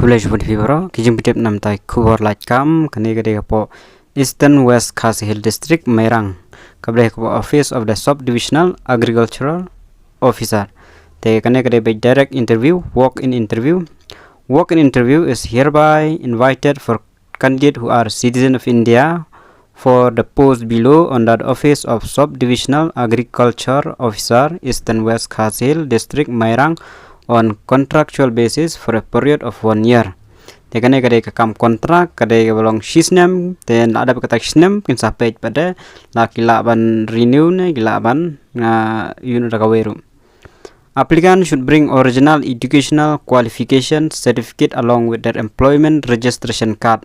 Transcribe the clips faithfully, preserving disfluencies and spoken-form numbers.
Khublei shibun ïa phi baroh, ki jingpyntip namar ki khubor lait kam, kane ka dei hapoh Eastern West Khasi Hills District, Mairang. Kaba dei hapoh Office of the Sub Divisional Agricultural Officer. Te kane ka dei beit direct interview, walk-in interview. Walk-in interview is hereby invited for candidate who are citizen of India for the post below on that Office of Sub Divisional Agriculture Officer, Eastern West Khasi Hills District, Mairang, on contractual basis for a period of one year. Te kane ka dei ka kam contract, ka dei kaba long shi snem, te la dep kata shi snem kin sa peit pat de la ki lah ban renew ne ki lah ban, ah, ïa u da kawei ruh. Applicant should bring original educational qualification certificate along with their employment registration card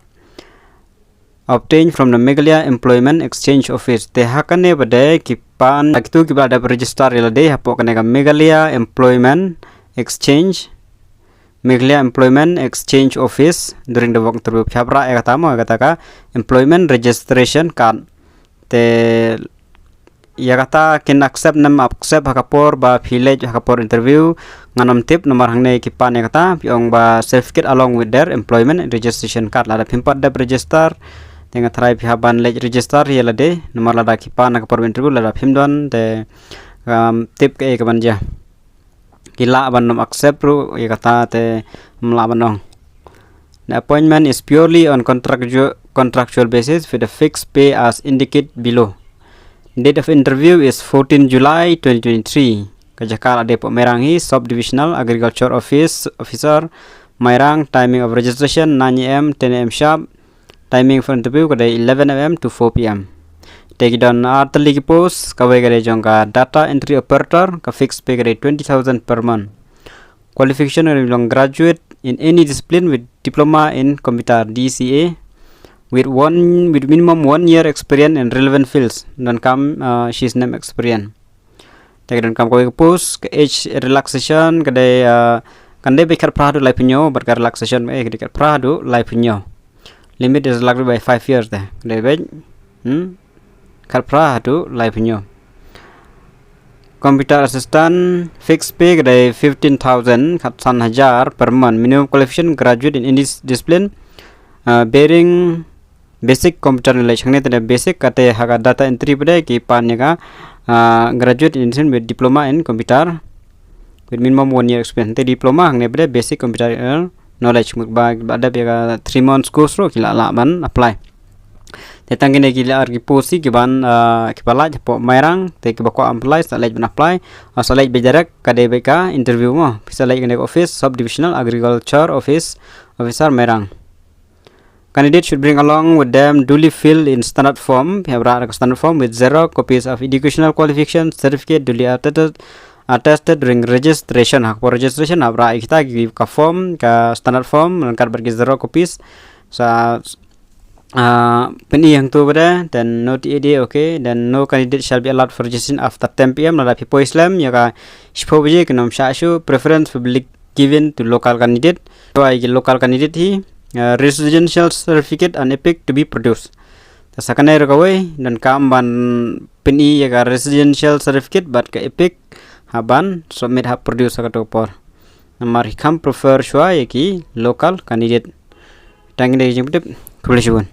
obtained from the Meghalaya Employment Exchange Office. Te ha kane pat de ki pan, kito kiba la dep register ïa lade hapoh kane ka Meghalaya Employment Exchange, Meghalaya Employment Exchange Office during the walk interview. Phi hap rah ïa kata mo, ïa kata ka employment registration card. Te ïa kata kin accept ne ym accept ha ka por ba phi leit ha ka por interview, ngan ym tip namar hangne ki pan ïa kata, phi ong ba certificate along with their employment registration card. Lada phim pat dep register, te nga tharai phi hap ban leit register ïa lade, namar lada ki pan ha ka por interview, lada phim don, te, um, tip kaei kaban jia. Ki lah ban ym accept ruh ïa kata, te ym lah ban ong. The appointment is purely on contractu-, contractual basis with a fixed pay as indicate below. Date of interview is fourteen July twenty twenty-three. Ka jaka la dei hapoh Mairang hi, Sub Divisional Agriculture Office, Officer, Mairang. Timing of registration nine A M, ten A M sharp. Timing for interview ka dei eleven A M to four P M. Te ki don ar tylli ki post, kawei ka dei jong ka data entry operator, ka fixed pay ka dei twenty thousand per month. Qualification ka dei long graduate in any discipline with diploma in computer, D C A, with one, with minimum one year experience in relevant fields. Donkam, uh, shi snem experience. Te ka donkam kawei ka post, ka age relaxation ka dei, uh, kan dei beit khatphra haduh laiphew hynñiew, bad ka relaxation, eh, ka dei khatphra haduh laiphew hynñiew. Limit is relaxed by five years te. Ka dei beit, hmm? Khatphra haduh laiphew hynñiew. Computer assistant, fixed pay ka dei fifteen thousand, khatsan hajar per month. Minimum qualification, graduate in any dis-, discipline, uh, bearing basic computer knowledge. Hangne te dei basic, kata ha ka data entry pat de ki pan ïa ka, uh, graduate in, with diploma in computer with minimum one year experience. Te diploma hangne pat de basic computer, uh, knowledge, mut ba, ba dep ïa ka three months course ruh ki lah, lah ban apply. Te tang kine ki ar ki post kiban, uh, kiba lait hapoh Mairang, te kiba kwah apply sa leit ban apply, uh, sa leit beit direct, ka dei beit ka interview mo. Phi sa leit kane ka office, Sub Divisional Agriculture Office, Officer Mairang. Candidate should bring along with them duly filled in standard form, phi hap rah ka standard form, with zero copies of educational qualification certificate duly attested, attested during registration. Ha ka por registration hap rah ïa kita ki, ka form, ka standard form, ryngkat bad ki zero copies. Sa, ah, pyni hangto pat de, then no T A D, okay, then no candidate shall be allowed for registration after ten P M. Lada phi poi slem ïa ka shiphew baje, kin ym shah shuh. Preference will be given to local candidate. Shuwa ïa ki local candidate hi, uh, residential certificate and EPIC to be produced. Te sa kane ruh kawei, donkam ban pyni ïa ka residential certificate bad ka EPIC hap ban submit, hap produce ha kato ka por. Namar ki kham prefer shuwa ïa ki local candidate. Tang kine ki jingpyntip, khublei shibun.